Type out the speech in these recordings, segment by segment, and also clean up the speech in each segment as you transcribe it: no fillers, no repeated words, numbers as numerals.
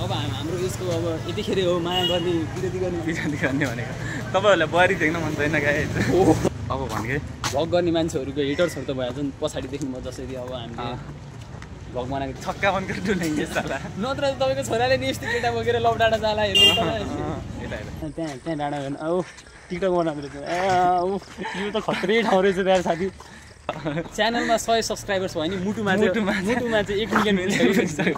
अब हाम्रो यसको अब यतिखेर हो माया गर्ने विरोधी गर्ने भनेको तपाईँहरूलाई बुहारी देख्न मन छैन गाई अब भनेकै भ्लग गर्ने मान्छेहरूको हेटर्सहरू त भइहाल्छ नि पछाडि देख्नु म जसरी अब हामीले भ्लग बनाएको छक्का बन्द डुलाइन्छ साला नत्र तपाईँको छोराले नि यस्तो केटा बोकेर लभ डाँडा जाला हेर्नु त्यहाँ डाँडा हेर्नु औ टिकटक बनाउँदो रहेछ यो त खत्रै ठाउँ रहेछ त्यहाँ साथी च्यानलमा 100 सब्सक्राइबर्स भयो नि मुटुमा चाहिँ 1 मिलियन हुन्छ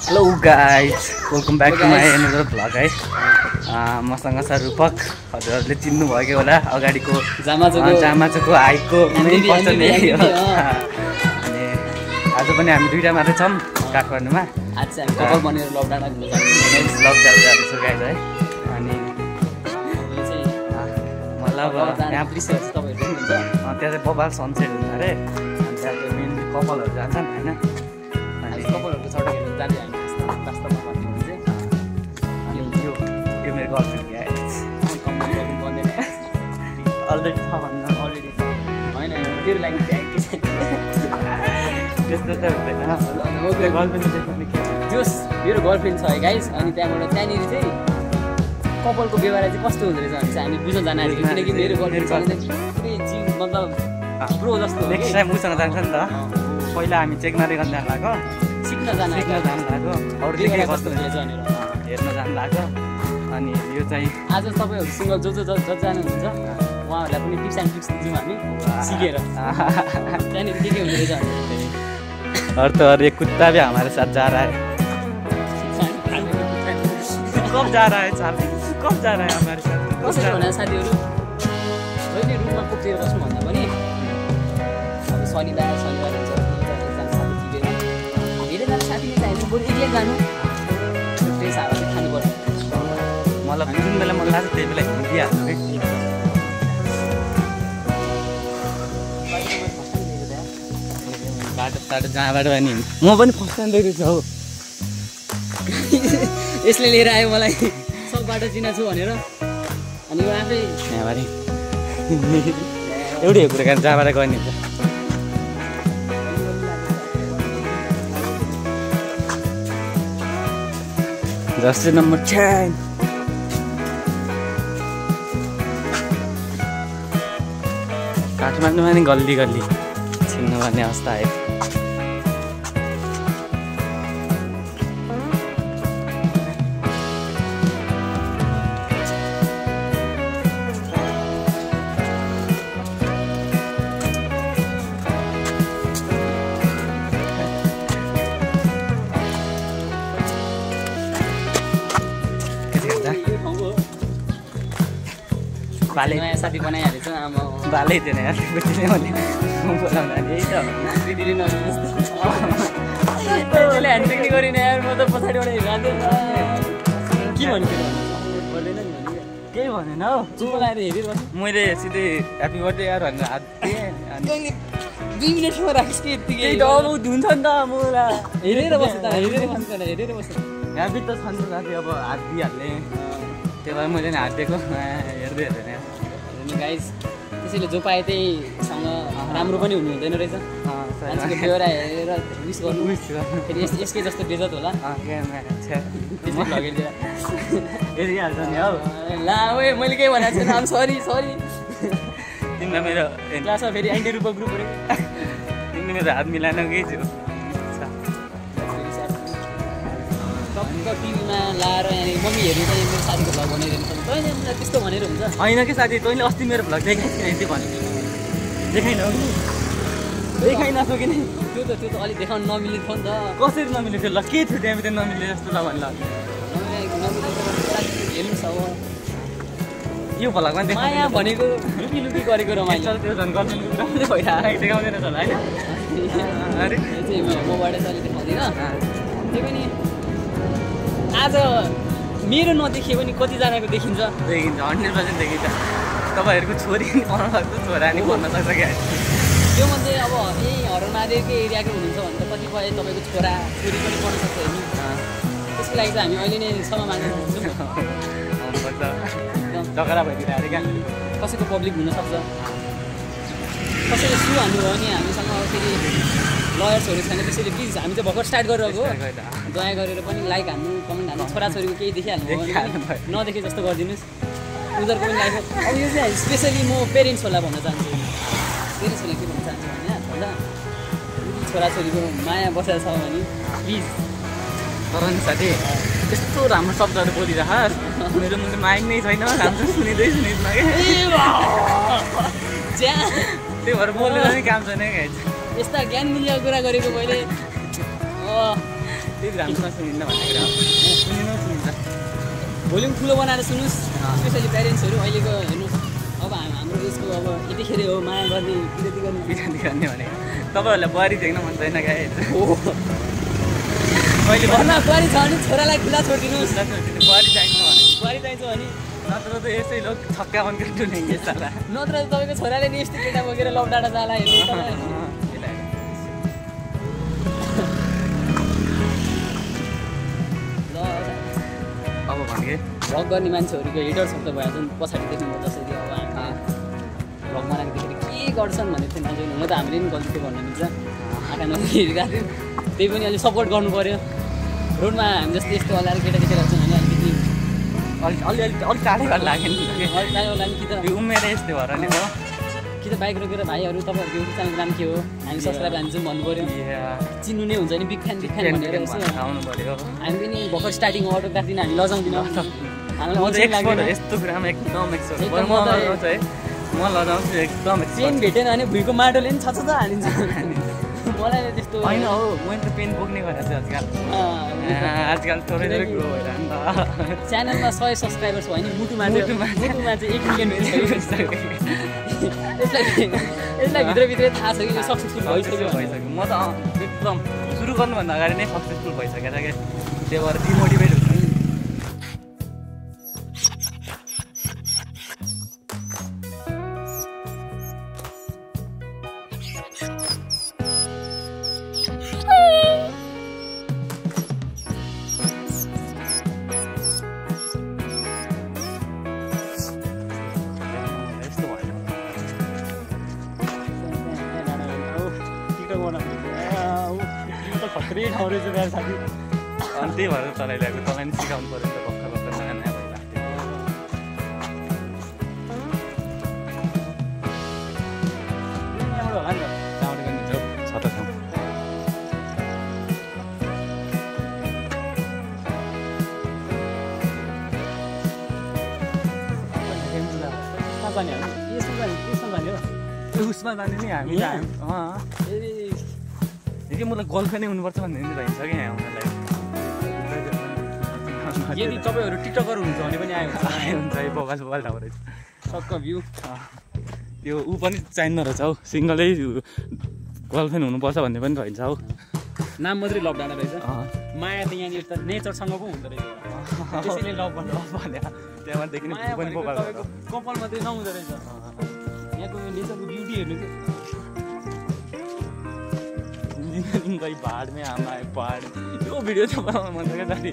hello guys welcome back to my another vlog है मसँग छ रूपक हजुरहरूले चिन्नुभयो होला अगाडिको जामाचोको हाइटको मेन पर्सन यही हो अनि आज पनि हामी दुईटा मात्रै छौँ काठमाडौँमा आज चाहिँ हामी कपाल बनेर लभ डाँडा घुम्न जाँदैछौँ गाइज है अनि मतलब यहाँ दृश्यहरू चाहिँ तपाईँहरू देख्नुहुन्छ त्यहाँ चाहिँ बबाल सनसेट हुन्छ अरे अनि त्यहाँ चाहिँ मेनली कपालहरू जान्छन् होइन अनि कपालहरूको छटक हेर्नु जाने हामी वास्तवमा भन्ने भने चाहिँ अनि यो मेरो गर्लफ्रेन्ड अलरेडी छ भन्दा अलरेडी होइन तेरो लागि त्यस्तो त हुँदैन जोस् मेरो गर्लफ्रेन्ड छ है गाइस अनि त्यहाँनिर चाहिँ कपालको व्यवहार चाहिँ कस्तो हुँदो रहेछ भने चाहिँ हामी बुझ्न जान आएको किनकि मेरो गर्लफ्रेन्ड पुरै जीव मतलब प्रो जस्तो नेक्स्ट टाइम उसँग जान्छ नि त पहिला हामी चेक मार्दै गर्न लागेको सिक्न जान लागेको अरूले के कस्तो रहेछ भनेर हेर्न जानु लाग्यो अनि यो चाहिँ आज तपाईँहरू सिङ्गल जो जानुहुन्छ उहाँहरूलाई पनि टिप्स एन्ड ट्रिक्स दिन्छौँ हामी सिकेर त्यहाँनिर के हुँदो रहेछ भने और तो और ये कुत्ता भी हमारे साथ जा रहा है कब जा रहा है साथी कब जा रहा है हमारे साथ कसरी भने साथीहरू जहिले रुममा कोप्टेर बस्नु भन्दा पनि अब शनिबार हुन्छ एकजना साथी टिपेर धेरैजना साथीले चाहिन्छ बरु एक्लै जानु फ्रेस हावा चाहिँ खानुपर्छ मलाई जुन बेला मन लाग्छ त्यही बेला घुमिदिइहाल्छु है बाटो जहाँबाट पनि म पनि फर्स्ट टाइम देखेको छु हौ यसले लिएर आयो मलाई सब बाटो चिनाएको छु भनेर अनि यो आफै यहाँबाट एउटै कुरा कारण जहाँबाट गयो नि जस्तै नम्बर 10 काठमाडौँमा नि गल्ली गल्ली छिन्नुपर्ने अवस्था आयो बाले नयाँ साथी बनाइहालेछ आमा बालै थिएन यार बोलाउँदा यही त दिदीले त्यसले ह्यान्डसेक गरिन यार म त पछाडिबाट हेरिरहन्थेँ के भन्छु पर्दैन नि केही भनेन हौ चुप लगाएर हेरिरहेको मैले सिधै ह्याप्पी बर्थडे यार भनेर हात दिएँ अनि 2 मिनटसम्म राखिस् कि यत्तिकै डब धुन्छ नि त मोला हेरेर बस्नु त हेरेर बस्नु यहाँ बित्त छन् साथी अब हात दिइहाल्ने त्यही भएर मैले हात दिएको हेर्दै हेर्दैन गाइस त्यसैले जो पाए त्यहीसँग राम्रो पनि हुनु हुँदैन रहेछ मान्छेको बेहोरा हेरेर विस गर्नु फेरि यसकै जस्तो बेजत होला हेरिहाल्छ नि हौ ला ओए मैले केही भनेको छैन आम सरी तिमीलाई मेरो क्लासमा फेरि एन्टी रूपक ग्रुप तिमीले मेरो हात मिलाएन केही थियो टिभीमा लाएर यहाँनिर मम्मी हेर्नु चाहिँ मेरो साथीको भ्लग बनाइदिनु पर्छ तैँले मलाई त्यस्तो भनेर हुन्छ होइन कि साथी तैँले अस्ति मेरो भ्लग देखाइस् किन यति भन्नु देखाइन देखाइ नसो कि त्यो त अलिक देखाउनु नमिल्ने थियो नि त कसरी नमिल्ने थियो ल के थियो त्यहाँभित्र नमिल्ने जस्तो ल भन्नु हेर्नु छ अब यो भ्लगमा माया भनेको लुकी गरेको रमाइलो त्यो झन् गर्नु राम्रै भइरहेको देखाउँदैन छ होइन अरे चाहिँ मबाट चाहिँ अलिक देखाउँदिनँ त्यही पनि आज मेरो नदेखिए पनि कतिजनाको देखिन्छ 100% देखिन्छ तपाईँहरूको छोरी पढ्न सक्छ छोरा नि पढ्न सक्छ क्या त्यो मध्ये अब यही हरमादेकै एरियाको हुनुहुन्छ भने त कतिपय तपाईँको छोरा छोरी पनि पढ्न सक्छ हेर्नु त्यसको लागि चाहिँ हामी अहिले नै क्षमा माग्छौँ झगडा भइदिरहेको क्या कसैको पब्लिक हुनसक्छ कसैले सु हान्नु भयो भने हामीसँग फेरि लयर्सहरू छैन त्यसैले प्लिज हामी त भर्खर स्टार्ट गरिरहेको हो दया गरेर पनि लाइक हान्नु कमेन्ट हान्नु छोराछोरीको केही देखिहाल्नु नदेखे जस्तो गरिदिनुहोस् उनीहरूको पनि लाइफ अब यो चाहिँ स्पेसली म पेरेन्ट्सहरूलाई भन्न चाहन्छु पेरेन्ट्सहरूले के भन्न चाहन्छु भने भन्दा छोराछोरीको माया बसेर छ भने प्लिज तर नि साथी यस्तो राम्रो शब्दहरू बोलिरहेस् मेरो मुखमा माइक नै छैन राम्रो सुनिँदै सुनिँदैन क्या त्यही भएर बोलेर नि काम छैन क्या यस्ता ज्ञान मूल्य कुरा गरेको मैले त्यही राम्रोसँग सुनिन्न भन्ने कुरा सुनिन्छ भोल्युम ठुलो बनाएर सुन्नुहोस् स्पेसली प्यारेन्ट्सहरू अहिलेको हेर्नुहोस् अब हाम्रो यसको अब यतिखेर हो माया गर्ने विरोधी गर्ने भने तपाईँहरूलाई बुहारी देख्न मन छैन क्या अहिले भन्न बुहारी छ भने छोरालाई खुला छोडिदिनुहोस् बुहारी चाहिन्छ भने बुहारी चाहिन्छ भने नत्र त यसै लोक छक्का बन्द टुनेङ्गे साला नत्र त तपाईँको छोराले नि यस्तो केटा बोकेर लभ डाँडा जाला हेर्नु अब भने भ्लग गर्ने मान्छेहरूको हेटर्सहरू त भइहाल्छ नि पछाडि देख्नु जसरी अब हामी भ्लग बनाएको देखेर के गर्छन् भनेको थियो मान्छे हुन त हामीले पनि गल्ती थियो भन्नु मिल्छ आँखा नहेरिरहेको थियो त्यही पनि अलिक सपोर्ट गर्नु पऱ्यो रोडमा हामी जस्तै यस्तो हल्लाएर केटाकेटीहरू छ भने अलिकति अलिक टाढै घर लाग्यो नि अलिक टाढो लाग्यो कि त उमेर यस्तै भएर नि हो कि त बाइक रोकेर भाइहरू तपाईँहरूको युट्युब च्यानलको नाम के हो हामी सब्सक्राइब हान्छौँ भन्नु पऱ्यो चिन्नु नै हुन्छ नि बिग फ्यान भनेर आउनु पऱ्यो हामी पनि भर्खर स्टार्टिङ अटोग्राफ दिन हामी लजाउँदैनौँ यस्तो कुरामा एकदम म लजाउँछु एकदम पेन भेटेन भने भुइँको माटोले पनि छ हालिन्छ मलाई त्यस्तो होइन हो मैले त पेन बोक्ने गरेको छु आजकल थोरै ग्रो भएर नि त च्यानलमा 100 सब्सक्राइबर्स भयो नि मुटुमा चाहिँ 1 मिलियन यसलाई भित्रभित्रै थाहा छ कि सक्सेसफुल भइसक्यो म त एकदम सुरु गर्नुभन्दा अगाडि नै सक्सेसफुल भइसकेको छ क्या त्यही भएर डिमोटिभेट हुन्छ खतरै ठाउँ रहेछ मेरो साथी अनि त्यही भएर तँलाई ल्याएको तँलाई नि सिकाउनु पऱ्यो नि त भर्खर भर्खर नयाँ नयाँ भइरहेको उसमा जाने नि हामी कि मलाई गर्लफ्रेन्डै हुनुपर्छ भन्ने नि रहन्छ कि यहाँ उनीहरूलाई यदि तपाईँहरू टिकटकर हुनुहुन्छ भने पनि आयो हुन्छ यो बगाल ठाउँ रहेछ सक्क भ्यू त्यो ऊ पनि चाहिन्न रहेछ हौ सिङ्गलै गर्लफ्रेन्ड हुनुपर्छ भन्ने पनि रहन्छ हौ नाम मात्रै लभ डाँडा रहेछ माया त यहाँनिर त नेचरसँग पो हुँदो रहेछ त्यसैले लभ भने त्यहाँबाटदेखि पनि कपाल मात्रै नहुँदो रहेछ यहाँको नेचरको ब्युटी हेर्नु इंजीनियरिंग गई पहाड़ में हम आए पहाड़ यो वीडियो तो बनाना मन लगा सारी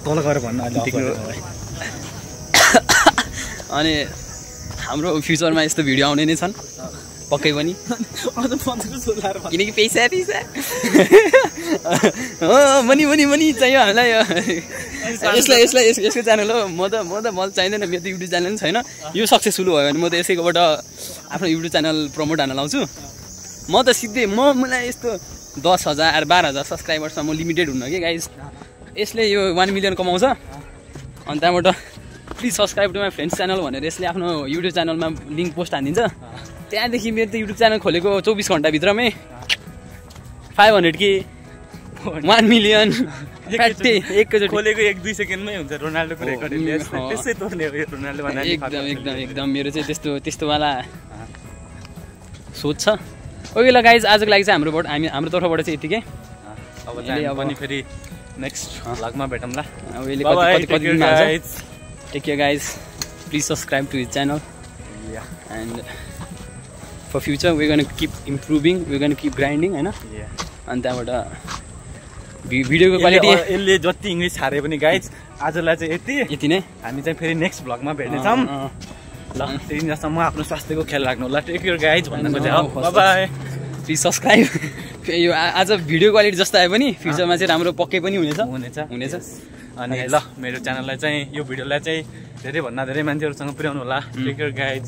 तल गएर भन्नु अनि हाम्रो फ्युचरमा यस्तो भिडियो आउने नै छन् पक्कै पनि किनकि पैसा मनी चाहियो हामीलाई यसको च्यानल हो म त चाहिँदैन मेरो त युट्युब च्यानल पनि छैन यो सक्सेसफुल भयो भने म त यसैकोबाट आफ्नो युट्युब च्यानल प्रमोट हान्न लाउँछु म त सिधै मलाई यस्तो 10,000 12,000 सब्सक्राइबर्समा म लिमिटेड हुन्न कि गाइज यसले यो 1 मिलियन कमाउँछ अनि त्यहाँबाट please subscribe to my friends channel भनेर यसले आफ्नो युट्युब च्यानलमा लिङ्क पोस्ट हानिदिन्छ त्यहाँदेखि मेरो त युट्युब च्यानल खोलेको 24 घन्टाभित्रमै 500K 1 मिलियन एकैचोटि खोलेको 1-2 सेकेन्डमै हुन्छ रोनाल्डोको रेकर्ड त्यसै तोड्ने हो यो रोनाल्डो एकदम मेरो चाहिँ त्यस्तोवाला सोच छ ओके ल गाइज आजको लागि चाहिँ हाम्रो तर्फबाट चाहिँ यतिकै अब पनि फेरि नेक्स्ट भ्लगमा भेटौँला अहिले कति दिन हाल्छ take care guys please subscribe to his channel and for future we gonna keep improving we gonna keep grinding होइन अनि त्यहाँबाट भिडियोको क्वालिटी यसले जति इङ्ग्लिस हारे पनि गाइज आजलाई चाहिँ यति नै हामी चाहिँ फेरि नेक्स्ट भ्लगमा भेट्नेछौँ ल त्यति जसम्म आफ्नो स्वास्थ्यको ख्याल राख्नु होला टेक केयर गाइज भन्नु खोजेँ बाई प्लिज सब्सक्राइब यो आज भिडियो क्वालिटी जस्तो आयो पनि फ्युचरमा चाहिँ राम्रो पक्कै पनि हुनेछ अनि ल मेरो च्यानललाई चाहिँ यो भिडियोलाई चाहिँ धेरैभन्दा धेरै मान्छेहरूसँग पुर्याउनु होला टेक केयर गाइज